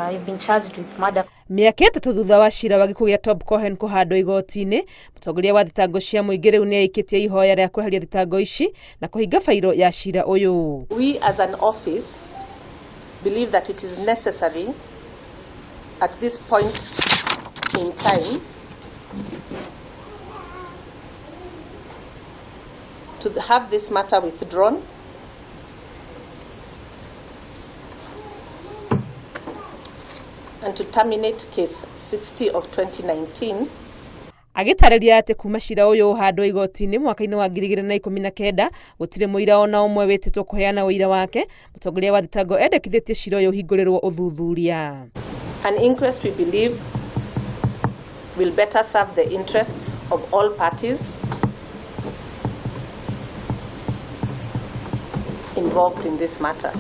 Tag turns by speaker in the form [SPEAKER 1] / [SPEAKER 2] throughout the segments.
[SPEAKER 1] You've been charged with murder.
[SPEAKER 2] Mĩaka 3 thutha wa cira wa gĩkuũ gĩa Tob Cohen kũhandwo igoti-inĩ, mũtongoria wa thitango cia mũingĩ rĩu nĩ aikĩtie ihoya rĩa kweheria thitango ici na kũhinga bairo ya cira ũyũ.
[SPEAKER 3] We as an office believe that it is necessary at this point in time to have this matter withdrawn and to terminate case 60 of 2019.
[SPEAKER 2] Agĩtarĩria atĩ kuma cira ũyũ ũhandwo igoti-inĩ mwaka-inĩ wa 2019 gũtirĩ mũira ona ũmwe wĩtĩtwo kũheana ũira wake, mũtongoria wa thitango endekithĩtie cira ũyũ ũhingũrĩrwo ũthuthuria.
[SPEAKER 3] An inquest, we believe, will better serve the interests of all parties involved in this matter.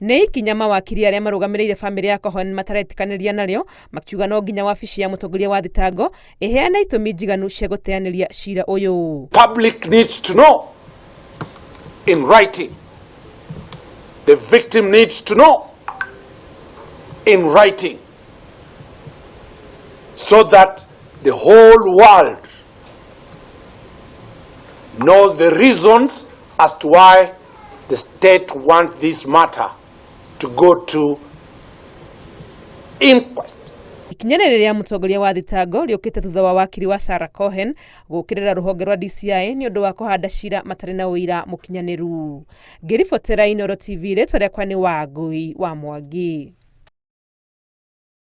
[SPEAKER 2] Nĩ ikinya mawakiri arĩa marũgamĩrĩire bamĩrĩ ya Cohen mataretĩkanĩria narĩo, makiuga no nginya wabici ya mũtongoria wa thitango ĩheane itũmi njiganu cia gũteanĩria cira ũyũ.
[SPEAKER 4] Public needs to know in writing. The victim needs to know in writing so that the whole world knows the reasons as to why the state wants this matter to go to inquest.
[SPEAKER 2] Ikinya rĩrĩ rĩa mũtongoria wa thitango rĩũkĩte thutha wa wakiri wa Sarah Cohen gũũkĩrĩra rũhonge rwa DCI nĩ ũndũ wa kũhanda cira matarĩ na ũira mũkinyanĩru. Ngĩribotera Inooro TV, rĩtwa rĩakwa nĩ Wangui wa Mwangi.